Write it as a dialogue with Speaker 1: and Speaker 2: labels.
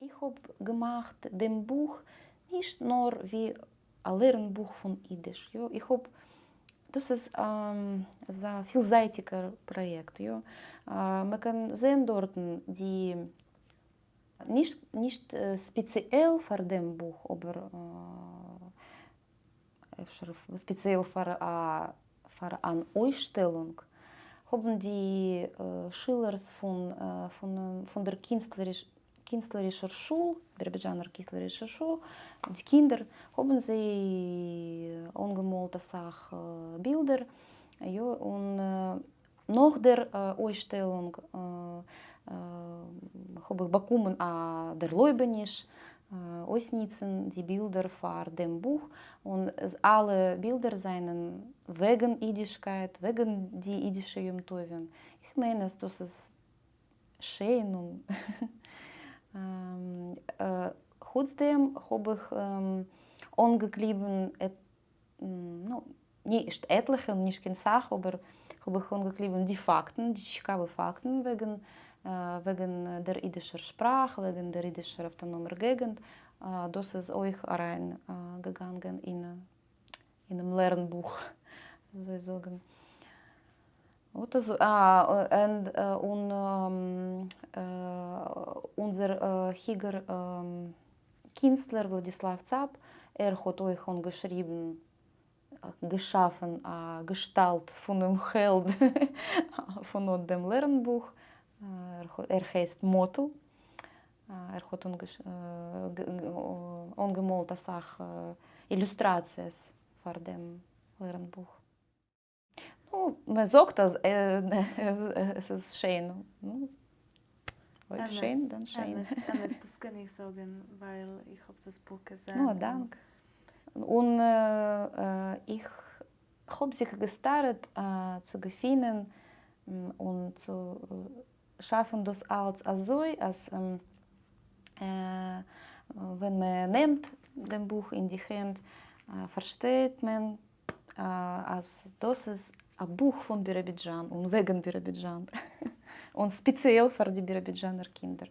Speaker 1: איך האב געמאכט דעם בוך נישט נאר ווי א לערנבוך פון אידיש, יא, איך האב, דאס איז אזא פילזייטיגער פראיעקט, יא, מען קען זען דארטן די, נישט נישט ספעציעל פאר דעם בוך, אבער אפשר ספעציעל פאר א פאר אן אויסשטעלונג, האבן די שילערס פון פון דער קינסטלערישער שול, ביראבידזשאנער קינסטלערישער שול, די קינדער, האבן זיי אנגעמאלט אסאך בילדער, יא, און נאך דער אויסשטעלונג האב איך באקומען א דערלויבעניש אויסניצן די בילדער פאר דעם בוך, און אלע בילדער זענען וועגן אידישקייט, וועגן די אידישע יום טובים. איך מיין אז דאס איז שיין און חוץ דעם האב איך אנגעקליבן נו, נישט עטליכע און נישט קיין סאך, אבער האב איך אנגעקליבן די פאקטן, די טשיקאווע פאקטן וועגן וועגן דער אידישער שפראך, וועגן דער אידישער אויטאנאמער געגנט, דאס איז אויך אריין געגאנגען אין אינעם לערנבוך, אזוי זאגן. אט אזוי, און אונזער היגער קינסטלער וולאדיסלאוו צאפ, ער האט אויך אנגעשריבן, געשאפן א געשטאלט פונעם העלד פון אט דעם לערנבוך, ער הייסט מאטל, ער האט אנגעמאלט אסאך אילוסטראציעס פאר דעם לערנבוך. נו, מען זאגט אז עס איז שיין. נו, אויב שיין, דאן שיין.
Speaker 2: אמת, אמת, דאס קען איך זאגן, ווייל איך האב דאס בוך געזען.
Speaker 1: נו, א דאנק. און איך האב זיך געסטארעט צו געפינען און צו שאפן דאס אלץ אזוי אז ווען מען נעמט דעם בוך אין די הענט פארשטייט מען אז דאס איז א בוך פון ביראבידזשאן און וועגן ביראבידזשאן, און ספעציעל פאר די ביראבידזשאנער קינדער.